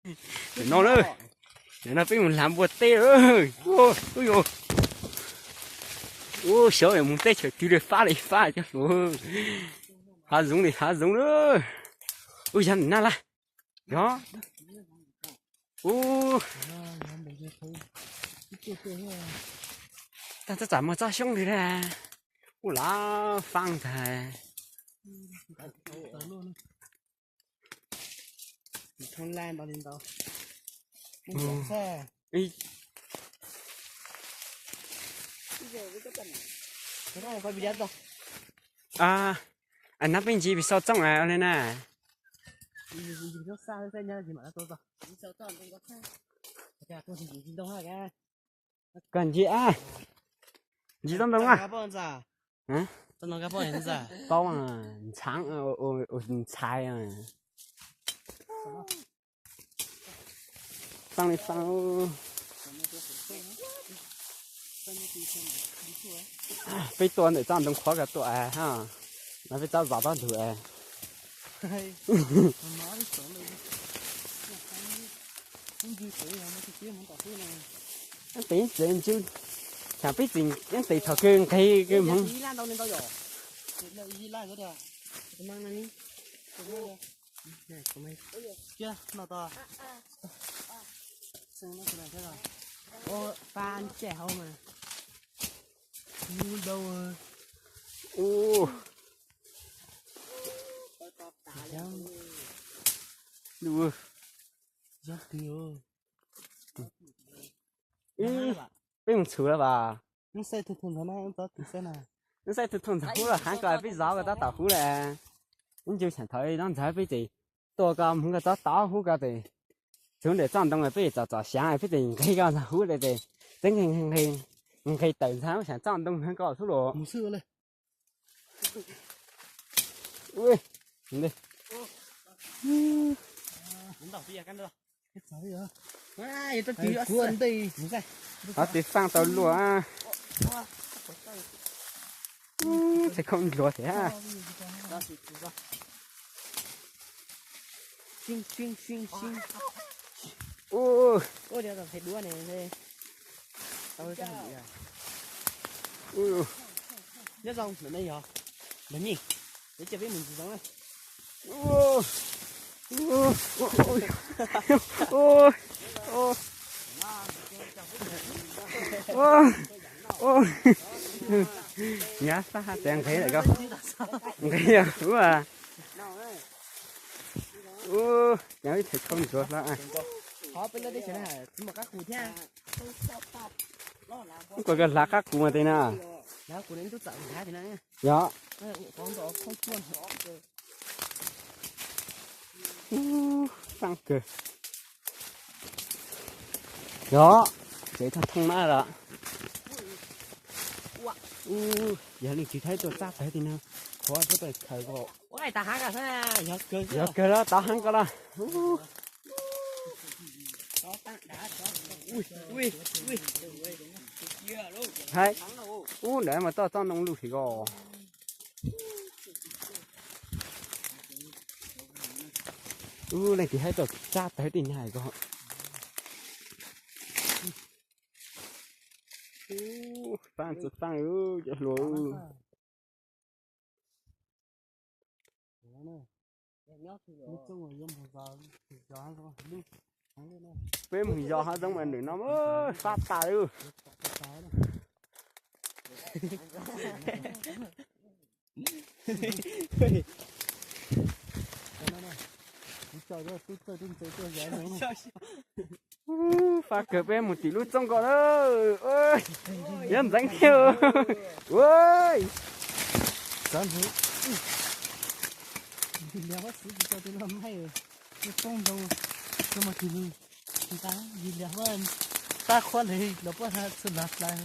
Nim no na, nim no peb mus lav npua teb. Ub, xyov mus teb chaws twg li, fab li fab cov hluas. Hav zoov li hav zoov na. Ub, yog nim na laj. Yog. Ub, tag txaj tsam muaj tsob xyoob li na. Ub, lav faaj ntag. Thoob laj ntau li ntau. Nab peb ncig pis sau txooj li na. Koj ncig a, ncig tsob ntoo a. Paub ntxhaav, ntxhaav. Faaj li faaj. Peb tuaj ntawm tsob ntoo qhuav ko tuaj, no peb tsob zov tsob ntug. Peb tsev ntsis, tsam peb tsev yeej tes thaum kawg nqeg kawg hmoov. Pab ntsej hauv mas. Ub, peb mus txhuv lawm vas. Wb saib tug thooj ntxog hub los hab ko peb zov ko tsob tau hub lawm. Wb ncu xyom thaum no ntxawg peb tsev tuaj ko hmoov ko tsob tau hub ko tes. Txhuv ntawm tsob ntoo peb txom txom xyaav peb tsev nqeg ko ntxog hub lawm tes. Tseeb nqeg tawm ntxag xyaav tsob ntoo hab ko xub los. Qhov twg faaj tau luaj. Txhais khaub ncuav thiab. Nyob zoo, ntawm no yog, ntawm nyij, yuav cia peb mus ntsis zoov na. Nyav xab hab tias nqeg lawm ko, nqeg ua. Ub, nyav ib txhais khaub ncuav hlo. Ub, kuv koj hlav qab kuv mas tes na. Yog. Ub, faaj kawg. Yog, tsev thooj thooj na los. Ub, yog leej twg thaij tuaj txaj tawg ti na, qhuav txhub tawm khaws ko. Yog kawg los tau heev ko los. Hais, ub, ntawd mas toj tsob ntoo lug thiab ko. Ub, leej twg thaij tuaj txaj tawg ti na ko. Ub, faaj txhua faaj cov hluas. Peb mus yos hav zoov mas ntawm no fab tas li. Fab kawg, peb mus tim lub txooj ko lawm. Yuav ntxeev thiab. Tab qhuab li los puab txhua lav plais.